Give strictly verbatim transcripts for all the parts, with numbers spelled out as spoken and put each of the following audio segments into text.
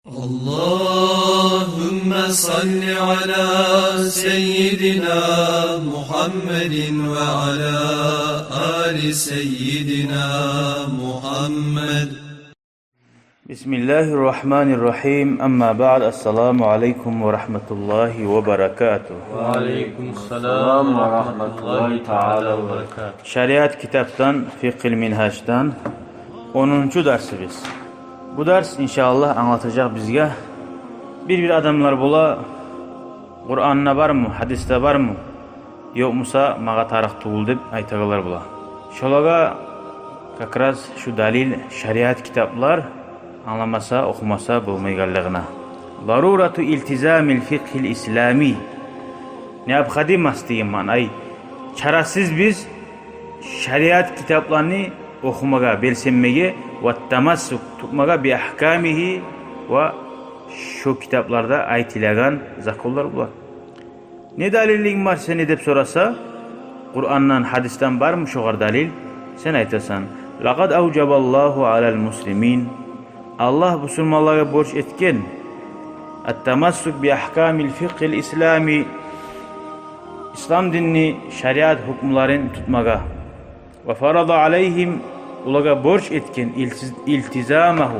اللهم صل على سيدنا محمد وعلى آل سيدنا محمد. بسم الله الرحمن الرحيم. أما بعد، السلام عليكم ورحمة الله وبركاته. وعليكم السلام ورحمة الله تعالى وبركاته. Шариат китапдан, Фикъгьил Мингьаждан онунчу дарсыбыз. Бу дарс, иншааллагь, англатажакъ бизге. Бир-бир адамлар бола, Къуранда бармы, гьадисде бармы, ёкъ буса, магъа тарыкъ тюгюл деп айтагъанлар бола. Шолагъа как раз шу далил, шариат китаплар, англамаса, охумаса болмайгъанлыгъына. ضرورة التزام الفقه الإسلامي. Необходимость деген маъна, ай, чарасыз биз шариат китапланы охумагъа, белсенмеге, والتمسك, тутмагъа, بأحكامه, ва шо китапларда айтылагъан законлар булан. Не далиллинг бар сени деп сораса, Къурандан, гьадисден бармы шогъар далил? Сен айтасан: لقد أوجب الله على المسلمين. Аллагь бусурманлагъа борч этген التمسك بأحكام الفقه الإسلامي, ислам динни шариат гьукмуларын тутмагъа. وفرض عليهم, олагъа борч этген, التز-، التزامه,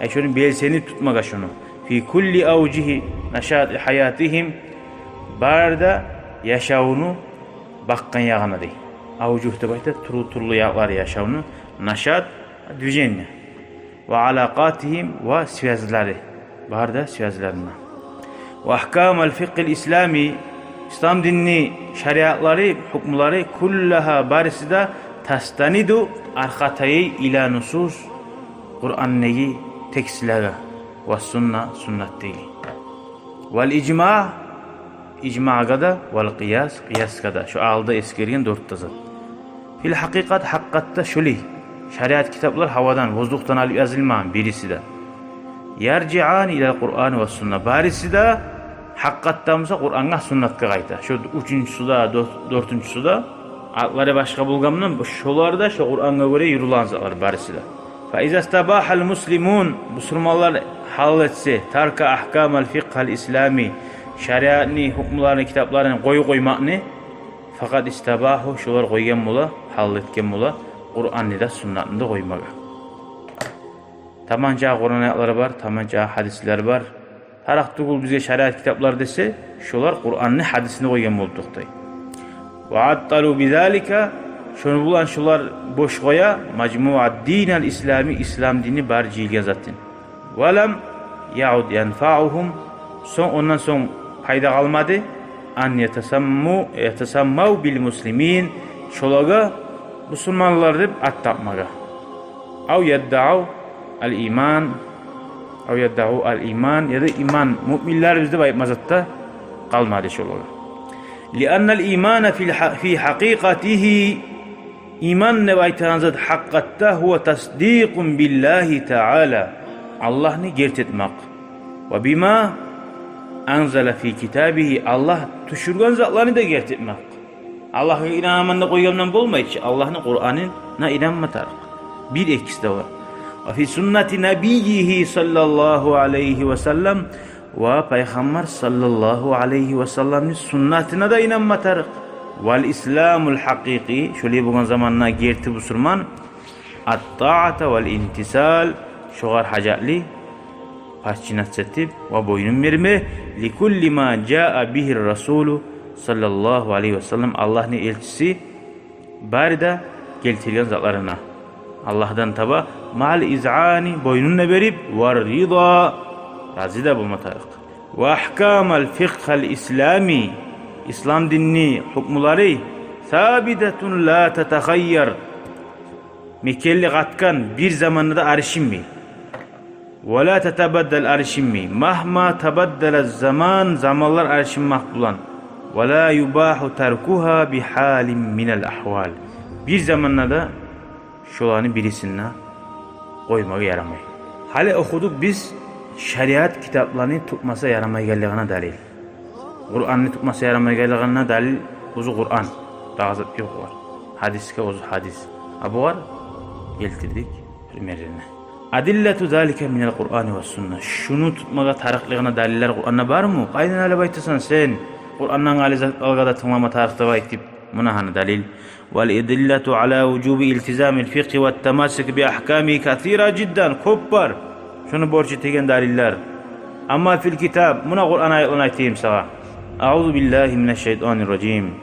ай, шону белсенип тутмагъа шону. في كل أوجه نشاط حياتهم, бары да яшавну бакъгъан ягъына дей. Авжугь деп айта тюрлю-тюрлю якълары яшавну, нашат, движение. وعلاقاتهم, ва связьлары, бары да связьларына. وأحكام الفقه الإسلامي, ислам динни шариатлары, гьукмулары, كلها, барысы да, تستند, аркъа таяй, إلى نصوص, Къурандагъы текстлеге, والسنة, суннатдагъы. والإجماع, ижмагъа да, والقياس, къыясгъа да. Шо алда эсгерген дёрт де зат. في الحقيقة, гьакъыкъатда шолай. Шариат китаплар гьавадан, воздухдан алып язылмагъан бириси де. يرجعان إلى القرآن والسنة. Барысы да гьакъыкъатда буса Къурангъа, суннатгъа къайта. Шо уьчюнчюсю де, дёр-, дёртюнчюсю де, атлары башгъа болгъандан, шолар да шо Къурангъа гёре юрюлеген затлар барысы да. فإذا استباح المسلمون, бусурманлар гьалал этсе, ترك أحكام الفقه الإسلامي, шариатны гьукмуларын, китапларын къоюп къоймакъны, فقد استباحوا, шолар къойгъан бола, гьалал этген бола Къуранны да, суннатны да къоймагъа. Таманча Къуран аятлары бар, таманча гьадислер бар. Тарыкъ тюгюл бизге шариат китаплар десе, шолар Къуранны, гьадисни къойгъан болуп токътай. وعطلوا بذلك, шону булан шолар бош къоя مجموع الدين الإسلامي, ислам динни бар жыйылгъан затын. ولم يعد ينفعهم, сонг, ондан сонг пайда къалмады, أن يتسموا, يتسموا بالمسلمين, шолагъа бусурманлар деп ат тапмагъа. أو يدعوا الإيمان, أو يدعوا الإيمان, яда иман, муъминлербиз деп айтма зат да къалмады шолагъа. لأن الإيمان في الح-، في حقيقته, иман деп айтагъан зат гьакъыкъатда, هو تصديق بالله تعالى, Аллагьны герти этмек. وبما أنزل في كتابه, Аллагь тюшюрген затланы да герти этмек. Аллагьгъа инанаман деп къойгъандан болмай чы, Аллагьны Къуранына инанма тарыкъ. Бир экиси де бар. وفي سنة نبيه صلى الله عليه وسلم, ва Пайхаммар саллаллагьу алайгьи васалламны суннатына да инанма тарыкъ. والإسلام الحقيقي, шолай болгъан заманда герти бусурман, الطاعة والامتثال, шогъар гьажатлы, подчиняться этип ва бойнун берме, لكل ما جاء به الرسول صلى الله عليه وسلم, Аллагьны элчиси бары да гелтирген затларына Аллагьдан таба, مع الإذعان, бойнун да берип, والرضا, рази да болма тарыкъ. وأحكام الفقه الإسلامي, ислам динни гьукмулары, ثابتة لا تتغير, мекенли къатгъан, бир заманда да алышынмай. ولا تتبدل, алышынмай. مهما تبدل الزمان, заманлар алышынмакъ булан. ولا يباح تركها بحال من الأحوال. Бир заманда да шоланы бирисин де къоймагъа ярамай. Гьали охудукъ биз шариат китапланы тутмаса ярамайгъанлыгъына далил. Къуранны тутмаса ярамайгъанлыгъына далил оьзю Къуран. Дагъы зат ёкъ бугъар. Гьадисге оьзю гьадис. А бугъар гелтирдик примерлени. أدلة ذلك من القرآن والسنة. Шуну тутмагъа тарыкълыгъына далиллер Къуранда бармы? Къайдан алып айтасан сен, Къурандан гьали затларгъа да тынглама тарыкъ деп айтып? Муна гьана далил. والأدلة على وجوب التزام الفقه والتمسك بأحكامه كثيرة جدا. Кёп бар шуну борч этеген далиллер. أما في الكتاب, муна Къуран аятланы айтайым сагъа. أعوذ بالله من الشيطان الرجيم.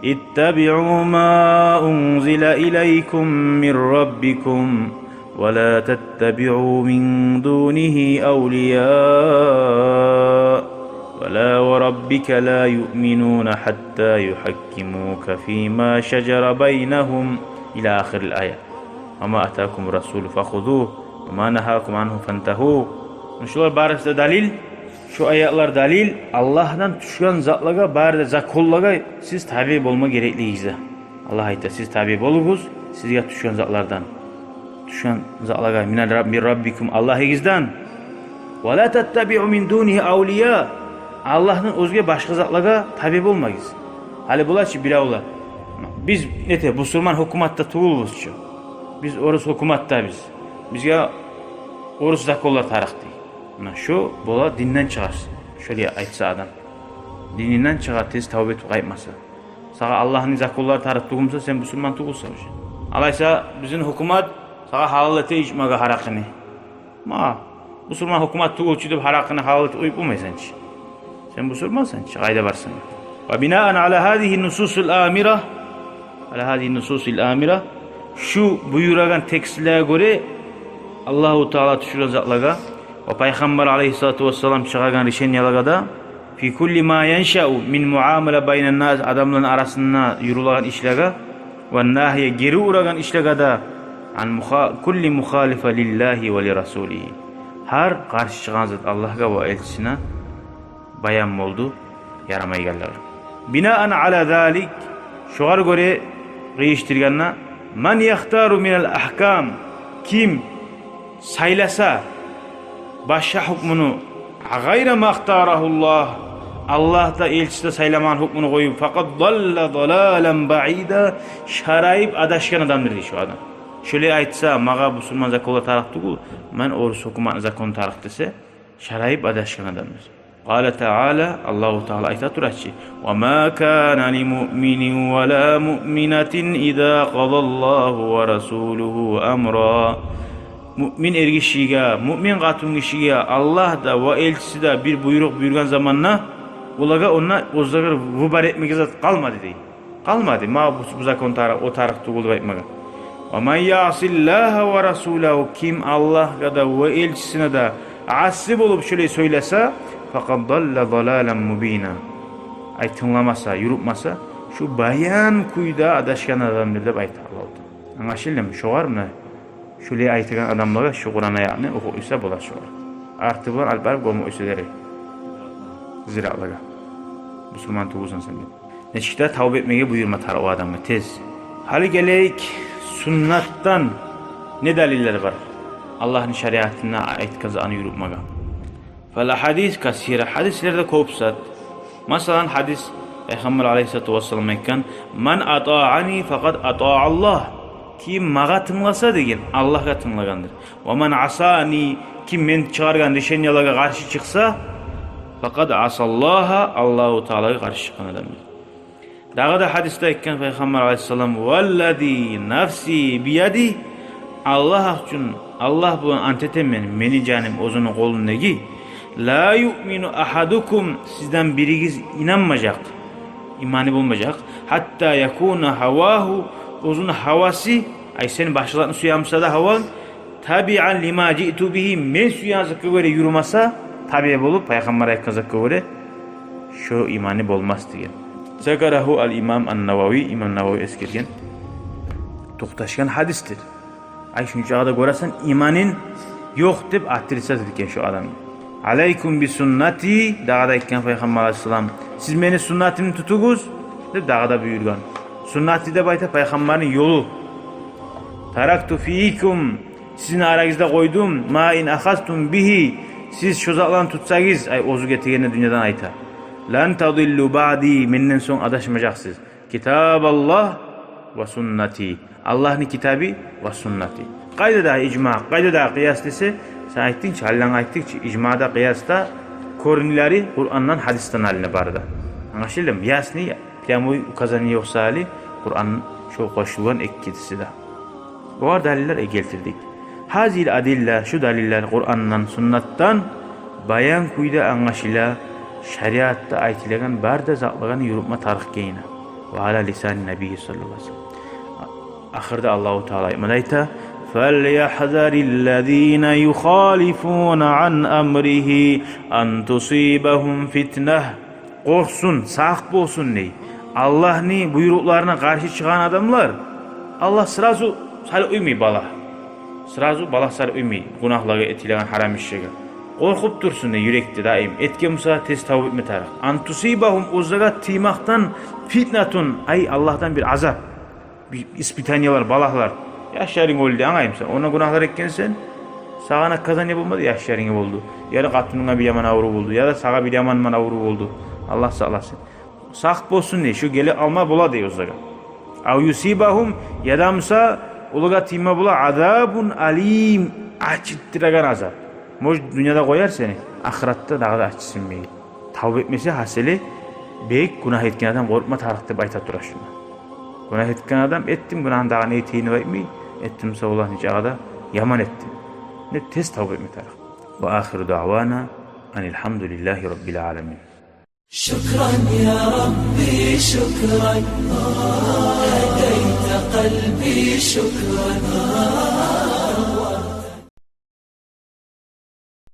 اتبعوا ما أنزل إليكم من ربكم ولا تتبعوا من دونه أولياء ولا وربك لا يؤمنون حتى يحكموك فيما شجر بينهم إلى آخر الآية. وما آتاكم الرسول فخذوه وما نهاكم عنه فانتهوا. Шулар барысы да далил, шу аятлар далил, Аллагьдан тюшген затлагъа, бары да законлагъа сиз табиъ болма гереклигигизге. Аллагь айта: сиз табиъ болугъуз сизге тюшген затлардан, тюшген затлагъа, من رب، من ربكم, Аллагьыгъыздан. ولا تتبعوا من دونه أولياء. Аллагьдан оьзге башгъа затлагъа табиъ болмагъыз. Гьали бола чы биревлер: биз, эте, бусурман гьукуматда тюгюлбюз чю. Биз орус гьукуматдабыз. Бизге орус законлар тарыкъ дей. Муна шу бола динден чыгъар, шолай айтса адам. Дининден чыгъар, тез тавба этип къайтмаса. Сагъа Аллагьны законлары тарыкъ тюгюл буса, сен бусурман тюгюлсен уже. Алайса бизин гьукумат сагъа гьалал эте ичмеге гьаракъыны. Ма, бусурман гьукумат тюгюл чю деп гьаракъыны гьалал этип къоюп болмайсан чы. Сен бусурмансан чы, къайда барсанг. وبناء على هذه النصوص الآمرة، على هذه النصوص الآمرة, шу буюрагъан текстлеге гёре, Аллагьу Таала тюшюрген затлагъа ва Пайхаммар алайгьиссалату вассалам чыгъаргъан решениелагъа да, في كل ما ينشأ من معاملة بين الناس, адамланы арасында юрюлеген ишлеге, والنهي, гери урагъан ишлеге де, عن مخا-، كل مخالفة لله ولرسوله. Гьар къаршы чыгъагъан зат Аллагьгъа ва элчисине баян болду ярамайгъанлыгъы. بناء على ذلك, шогъар гёре къыйышдыргъанда, من يختار من الأحكام, ким сайласа башгъа гьукмуну, غير ما اختاره الله, Аллагь да, элчиси де сайламагъан гьукмуну къоюп, فقد ضل ضلالا بعيدا, шарайып адашгъан адамдыр дей шу адам. Шолай айтса, магъа бусурман законлар тарыкъ тюгюл, мен орус гьукуматны закону тарыкъ десе, шарайып адашгъан адамдыр. قال تعالى, Аллагьу Таала айта тура чы: وما كان لمؤمن ولا مؤمنة إذا قضى الله ورسوله أمرا. Муъмин эргишиге, муъмин къатынгишиге Аллагь да ва элчиси де бир буйрукъ буюргъан заманда, олагъа онда оьзлеге выбор этмеге зат къалмады дей. Къалмады, ма бу, бу закон тарыкъ, о тарыкъ тюгюл деп айтмагъа. ومن يعص الله ورسوله, ким Аллагьгъа да ва элчисине де асси болуп шолай сёйлесе, فقد ضل ضلالا مبينا. Ай, тынгламаса, юрютмесе, шу баян кюйде адашгъан адамдыр деп айта Аллагьу Таала. Англашылдымы? Шогъар муна шолай айтагъан адамлагъа шу Къуран аятны охуп къойса бола шогъар. Арты булан алып барып гёмюп къойса дерек зиратлагъа. Бусурман тюгюлсен сен деп. Нечик де тавба этмеге буюрма тарыкъ о адамгъа тез. Гьали гелейик, суннатдан не далиллер бар Аллагьны шариатында айтгъан затны юрютмеге? فالأحاديث كثيرة, гьадислер де кёп зат. Масала, гьадис, Пайхаммар алайгьиссалату вассалам айтгъан: من أطاعني فقد أطاع الله. Ким магъа тынгласа деген, Аллагьгъа тынглагъандыр. ومن عصاني, ким мен чыгъаргъан решениелагъа къаршы чыкъса, فقد عصى الله, Аллагьу Таалагъа къаршы чыкъгъан адамдыр. Дагъы да гьадисде айтгъан Пайхаммар алайгьиссалам: والذي نفسي بيده, Аллагь учун, Аллагь булан ант этемен, мени жаным оьзюню къолундагъы, لا يؤمن أحدكم, сизден биригиз инанмажакъ, иманы болмажакъ, حتى يكون هواه, оьзюню гьавасы, ай, сен башгъа затны сюе бусанг да гьаванг, تبعا لما جئت به, мен сюеген затгъа гёре юрюмесе, табиъ болуп, Пайхаммар айтгъан затгъа гёре, шо иманы болмас деген. ذكره الإمام النووي, имам Нававий эсгерген, токъташгъан гьадисдир. Ай, шунчагъа да гёресен, иманын ёкъ деп отрицать этген шо адам. عليكم بسنتي, дагъы да айтгъан Пайхаммар алайгьиссалам, сиз мени суннатымны тутугъуз деп дагъы да буюргъан. Суннати деп айта Пайхаммарны ёлу. تركت فيكم, сизин арагъызда къойдум, ما إن أخذتم به, сиз шо затланы тутсагъыз, ай, оьзю гетегенде дюньядан айта, لن تضلوا بعدي, менден сонг адашмажакъсыз. كتاب الله وسنتي, Аллагьны китаби ва суннати. Къайда дагъы ижма, къайда дагъы къыяс десе, сен айтдынг чы, гьали анг айтдыкъ чы, ижма да, къыяс да коренлери Къурандан, гьадисден алына бары да. Англашылдымы? Ясный, прямой указание ёкъ сали, Къуран шо къошулгъан эккиси де. Огъар далиллер гелтирдик. Гьазигьил адилла, шу далиллер Къурандан, суннатдан баян кюйде англашыла, шариатда айтылагъан бары да затлагъа юрютме тарыкъ гейине. Ва ала лисани набийи саллаллагьу алайгьи ва саллам. Ахырда Аллагьу Таала айтмада айта: «Фальягьзариллазина юхалифуна ан амригьи ан тусибагьум фитнагь». Къоркъсун, сакъ болсун дей. Аллагьны буйрукъларына къаршы чыгъагъан адамлар, Аллагь сразу салып къоймай балагь. Сразу балагь салып къоймай гюнагьлагъа, этилеген гьарам ишлеге. Къоркъуп турсун дей юрекде даим. Этген буса, тез тавба этме тарыкъ. Ан тусибагьум, оьзлеге тиймекден, фитнатун, ай, Аллагьдан бир азап, бир испытаниялар, балагьлар. Яшларынг оьлдю, англаймысан? Онда гюнагьлар этгенсен, сагъа наказание болмады, яшларынга болду. Яда къатынынга бир яман аврув болду, яда сагъа бир яман-яман аврув болду. Аллагь сакъласын. Сакъ болсун дей, шу геле алма бола дей оьзлеге. Ав юсибагьум, яда буса олагъа тийме бола азабун алим, ачытдырагъан азап. Может, дюньяда къояр сени, ахыратда дагъы да ачысынмай. Тавба этмесе, гьасили, бек гюнагь этген адам къоркъма тарыкъ деп айта тура шунда. Гюнагь этген адам, этдим гюнагьны, дагъы не этейим деп айтмай, этдим буса, валлагь, нечакъы да яман этдим деп тез тавба этме тарыкъ. Ва ахиру даъвана анил гьамдулиллагьи раббил аламин. شكرا يا ربي، شكرا. هديت قلبي، شكرا.